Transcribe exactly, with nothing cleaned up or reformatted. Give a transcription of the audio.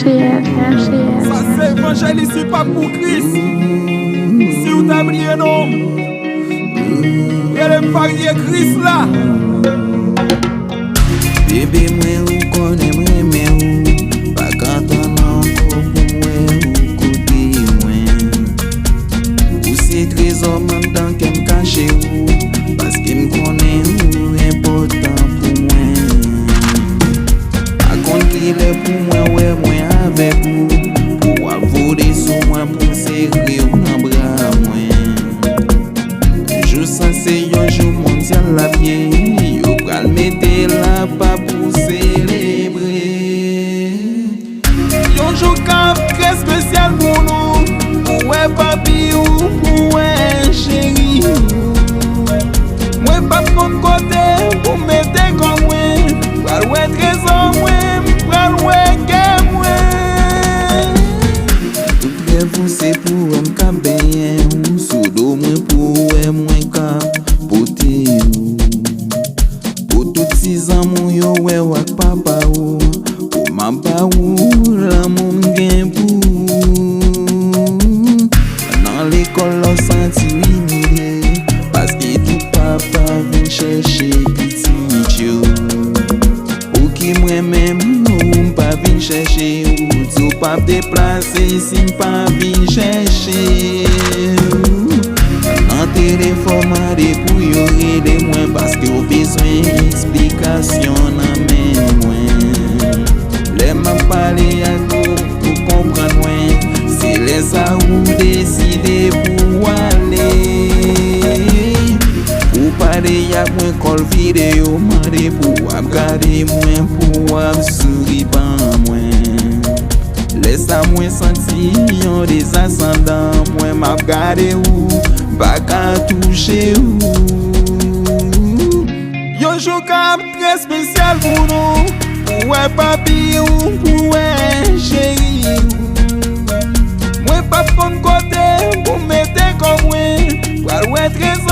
Sa se evanjelis hip hop pou Kris. Si w ta bliye non m, rele m Varye Kris la. Bebe mwen, ou konnen m renmen ou. Pa ka tann ankò pou m wè ou kote mwen. Ou se trezò m anndan kè m kache ou, paske m konnen ou enpòtan pou mwen. Pa konn kilè pou mwen wè mwen avèk ou, pou w ap vole sou mwen, pou m sere w nan bra mwen. Jou sa se yon jou mondyal l ap ye, yo pral mete lapa pou selebre. Yon jou k ap trè espesyal pou nou, pou wè papi ou, pou wè cheri ou. Mwen p ap konn kote pou mete kò mwen, pral wè trezò mwen, pral wè kè mwen. Tout rèv ou se pou wè m k ap benyen ou, sou do mwen pou wè mwen k ap pote ou. Pou tout ti zanmi w yo wè w ak papa ou, pou m ap ba ou lanmou m gen pou ou. Nan lekòl la w santi w imilye, paske tout papa vin chèche pitit yo. Ou ki mwen menm, ou m pa vin chèche ou, di w p ap deplase si m pa vin chèche ou. Nan telefòn mande pou yo rele mwen, paske w bezwen eksplikasyon nan men mwen. Lè m ap pale ak ou, ou konprann mwen, se lè sa ou deside pou w ale. Ou pale ak mwen, kòl videyo mande pou w ap gade mwen, pou w ap souri ban mwen. Lè sa mwen santi yon dezas anndan mwen, m ap gade ou, pa ka touche ou. Yon jou k ap trè espesyal pou nou, pou wè papi ou, pou wè cheri ou. Mwen p ap konn kote pou m mete kò mwen, pral wè trezò